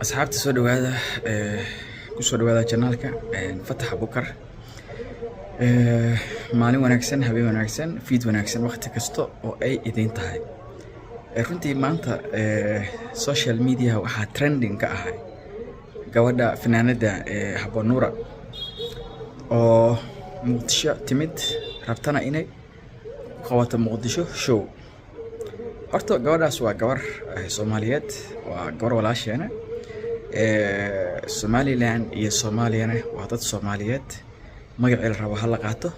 Asxaabta, soo dhawaada, kusoo dhawaada channelka Fatax Abukar. Maalin wanaagsan, habeen wanaagsan, fiid wanaagsan, waqti kasta oo ay idiin tahay. Runtii maanta social media waxaa trending ka ahay gabadha fanaanada Habonuura oo Muqdisho timid, rabtana inay ku qabato Muqdisho show. Horta gabadhaas waa gabar Soomaaliyeed, waa gabar walaasheena. Somaliland iyo Soomaaliyana waa dad Soomaaliyeed. Magacii la rabo ha la qaato,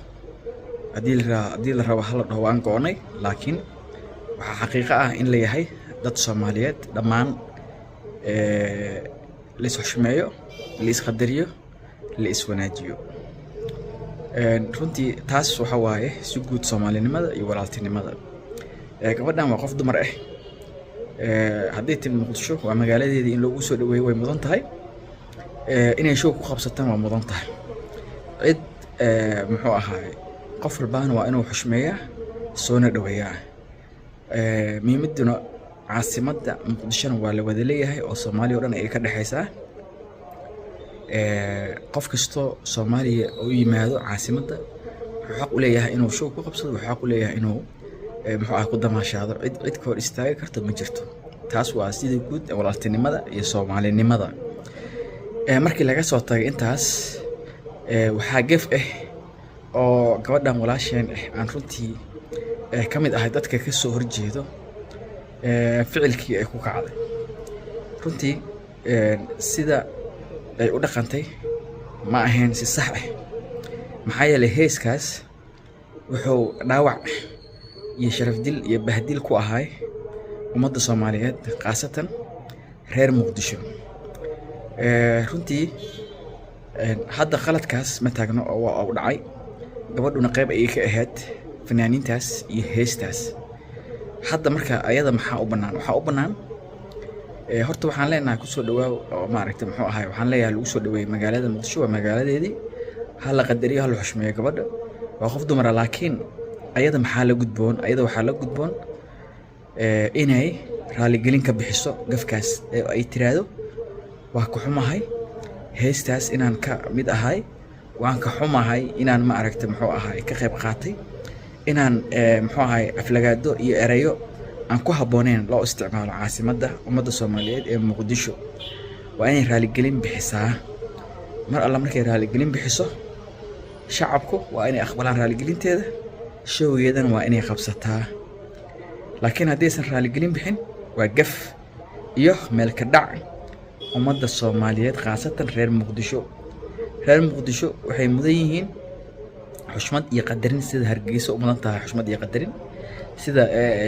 haddii la rabo ha la dhaho waan go'nay, laakiin waxaa xaqiiqo ah in la yahay dad Soomaaliyeed dhammaan. La is xushmeeyo, la is qadariyo, la is wanaajiyo. Runtii taas waxa waaye si guud Soomaalinimada iyo walaaltinimada. Gabadhan waa qof dumar ah. Hadday timid Muqdisho, waa magaaladeedii, in loogu soo dhaweeyo way mudan tahay, inay show ku qabsataan waa mudan tahay. Cid muxuu ahaay, qof walbaana waa inuu xushmeeyaa, soona dhaweeyaa. Muhiimaduna caasimadda Muqdishona waa la wada leeyahay oo Soomaaliya o dhan ay ka dhexeysaa. Qof kastoo Soomaaliya u yimaado caasimadda wuxuu xaq u leeyahay inuu show ku qabsado, wuxuu xaq u leeyahay inuu muxuu ah ku damaashaado. Cid cid ka hor istaagi karto ma jirto. Taas waa sida guud walaaltinimada iyo Soomaalinimada. Markii laga soo tagay intaas, waxaa gef ah oo gabadhan walaasheen ah aan runtii ka mid ahay dadka ka soo horjeedo ficilkii ay ku kacday. Runtii sida ay u dhaqantay ma ahayn si sax ah, maxaa yeelay heeskaas wuxuu dhaawac iyo sharaf dil iyo bahdil ku ahay ummadda Soomaaliyeed, khaasatan reer Muqdisho. Runtii hadda khaladkaas ma taagno oo waa u dhacay, gabadhuna qayb ayay ka ahayd fanaaniintaas iyo heestaas. Hadda marka ayada maxaa u bannaan? Waxaa u bannaan, horta waxaan leenahay kusoo dhawaaw oo maaragtay muxuu ahay, waxaan leeyahay lagu soo dhaweeyey magaalada Muqdisho, waa magaaladeedii, ha la qadariyo, ha la xushmeeyo gabadha, waa qof dumara. Laakiin ayada maxaa la gudboon? Ayada waxaa la gudboon inay raaligelin ka bixiso gafkaas ee ay tiraahdo: "Waa ka xumahay heestaas inaan ka mid ahay, waan ka xumahay inaan, ma aragtay, muxuu ahay, ka qayb qaatay inaan muxuu ahay aflagaado iyo erayo aan ku habbooneyn loo isticmaalo caasimadda ummadda Soomaaliyeed ee Muqdisho." Waa inay raaligelin bixisaa. Mar alla markay raaligelin bixiso, shacabku waa inay aqbalaan raaligelinteeda, showgeedana waa inay qabsataa. Laakiin haddaysan raaligelin bixin, waa gaf iyo meelka dhac ummadda Soomaaliyeed, khaasatan reer Muqdisho. Reer Muqdisho waxay mudan yihiin xushmad iyo qadarin, sida Hargeysa u mudan tahay xushmad iyo qadarin, sida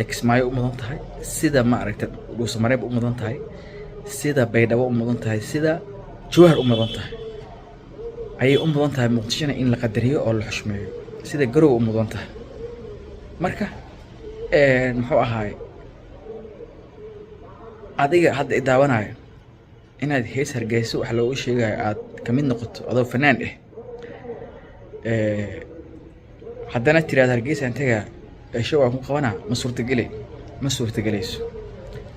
Kismaayo u mudan tahay, sida, ma aragtay, Dhuusamareeb u mudan tahay, sida Baydhabo u mudan tahay, sida Jowhar u mudan tahay ayay u mudan tahay Muqdishona in la qadariyo oo la xushmeeyo, sida Garowe u mudan tahay. Marka muxuu ahaay, adiga hadda i daawanayo, inaad hees Hargeysa wax loogu sheegayo aad ka mid noqoto adoo fanaan ah, haddana tiraahdo Hargeysaan tagaa ee show aan ku qabanaa, ma suurtagelay? Ma suurtagelayso.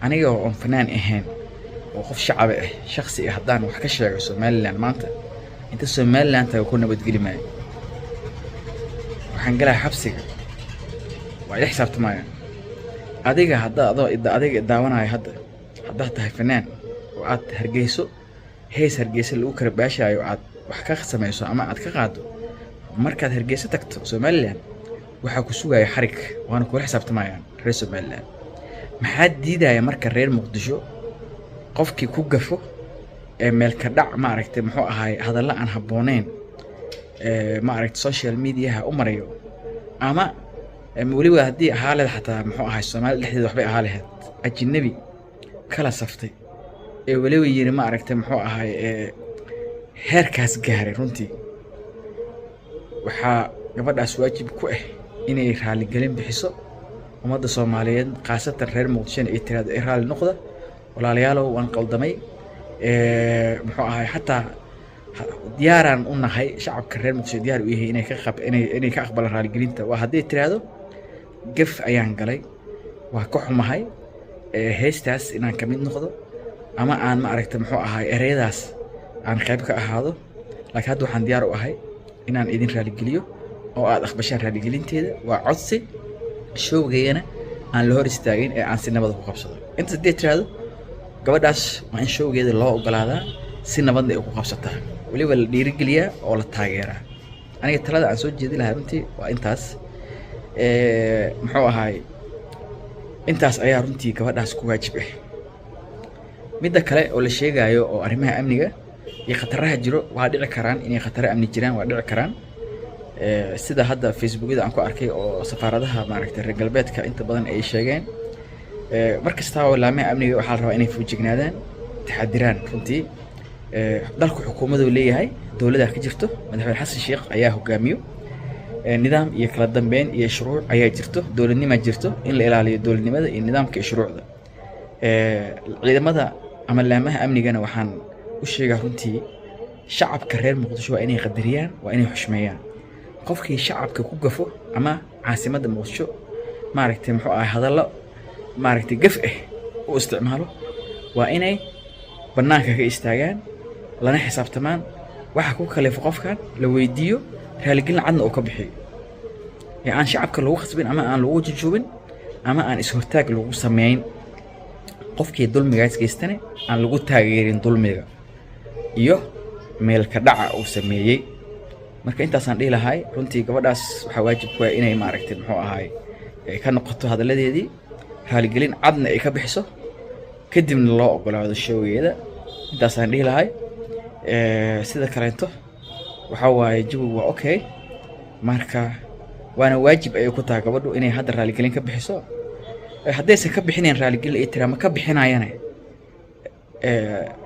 Aniga oo aan fanaan ahayn oo qof shacab ah, shakhsi ah, haddaan wax ka sheego Somaliland maanta, inta Somaliland tago ku nabadgeli maayo, waxaan galaa xabsiga, waa ila xisaabtamayaan. Adiga hadda adoo adiga daawanaayo hadda, haddaad tahay fanaan oo aad Hargeyso hees Hargeysa lagu kala baashaayo aad wax ka samayso ama aad ka qaado, markaad Hargeysa tagto Somaliland waxaa ku sugaya xarig, waana kula xisaabtamayaan reer Somaliland. Maxaa diidaya marka reer Muqdisho qofkii ku gafo ee meelka dhac, maaragtay, muxuu ahaay, hadalla aan habbooneyn ee, maaragtay, social mediaha u marayo, ama weliba haddii ahaa leed xataa, muxuu ahay, Soomaalida dhexdeeda waxbay ahaa lahayd, ajnabi kala saftay ee weliba yiri, ma aragtay, muxuu ahay, ee heerkaas gaaray, runtii waxaa gabadhaas waajib ku ah inay raaligelin bixiso ummadda Soomaaliyeed, khaasatan reer Muqdishona ay tiraahdo: "Ay raalli noqda walaalayaalow, waan qaldamay." Muxuu ahay, xataa diyaaraan u nahay, shacabka reer Muqdisho diyaar u yahay inay ka qab inay ka aqbalaan raaligelinta. Waa hadday tiraahdo: "Gaf ayaan galay, waa ka xumahay heestaas inaan ka mid noqdo." Ama aan, ma aragta, muxuu ahaay, ereyadaas aan qayb ka ahaado. Laakiin hadda waxaan diyaar u ahay inaan idin raaligeliyo oo aad aqbashaan raaligelinteeda. Waa codsi. Showgeygana aan la hor istaagin ee aan si nabada ku qabsado. Inta haddii tiraahdo gabadhaas, waa in showgeeda loo ogolaadaa, si nabadna ay ku qabsataa, weliba la dhiirigeliyaa oo la taageeraa. Aniga talada aan soo jeedi lahaa runtii waa intaas. Muxuu ahaay, intaas ayaa runtii gabadhaas ku waajib ah. Midda kale oo la sheegayo oo arrimaha amniga iyo khataraha jiro, waa dhici karaan inay khataro amni jiraan, waa dhici karaan. Sida hadda Facebookyada aan ku arkay oo safaaradaha, maaragtay, reer galbeedka inta badan ay sheegeen, mar kastaba laamaha amniga waxaa la rabaa inay feejignaadaan, taxadiraan. Runtii dalku xukuumaduu leeyahay, dowladaa ka jirto, Madaxweyne Xasan Sheekh ayaa hogaamiyo. Nidaam iyo kala dambeyn iyo shuruuc ayaa jirto, dowladnimaa jirto, in la ilaaliyo dowladnimada iyo nidaamka iyo shuruucda. Ciidamada ama laamaha amnigana waxaan u sheegaa runtii, shacabka reer Muqdisho waa inay qadariyaan, waa inay xushmeeyaan. Qofkii shacabka ku gafo ama caasimadda Muqdisho, maaragtay, muxuu ahay, hadallo, maaragtay, gaf ah u isticmaalo, waa inay bannaanka ka istaagaan, lana xisaabtamaan, waxa ku kalifo qofkan la weydiiyo, raaligelin cadna uu ka bixiyo, ee aan shacabka lagu khasbin ama aan lagu jujuubin ama aan is-hortaag lagu sameyn. Qofkii dulmigaas geystane aan lagu taageerin dulmiga iyo meelka dhaca uu sameeyey. Marka intaasaan dhihi lahay. Runtii gabadhaas waxaa waajib ku ah inay, maaragtay, muxuu ahaay, ka noqoto hadalladeedii, raaligelin cadna ay ka bixiso, kadibna loo ogolaado showgeeda. Intaasaan dhihi lahay. Sida kaleento waxaa waaye jawigu waa okay. Marka waana waajib ayay ku tahay gabadhu inay hadda raaligelin ka bixiso. Haddaysan ka bixinayn raaligelin, ay tiraa ma ka bixinayana,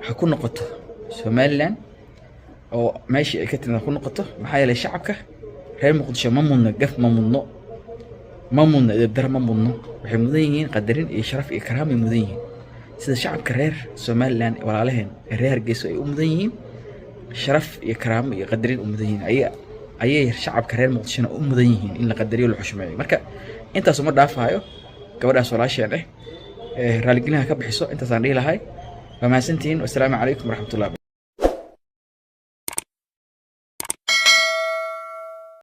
ha ku noqoto Somaliland oo meeshii ay ka timid ha ku noqoto. Maxaa yeelay, shacabka reer Muqdisho ma mudno gaf, ma mudno, ma mudno edebdaro, ma mudno. Waxay mudan yihiin qadarin iyo sharaf iyo karaamay mudan yihiin, sida shacabka reer Somaliland, walaalaheen ee reer Hargeysa, ay u mudan yihiin sharaf iyo karaamo iyo qadarin u mudan yihiin, ayay shacabka reer Muqdishona u mudan yihiin in la qadariyo, la xushmeeyo. Marka intaas uma dhaafayo gabadhaas walaasheen eh, raaligelinaha ka bixiso. Intaasaan dhihi lahay. Waa mahadsantihiin. Wasalaamu calaykum waraxmatullahi.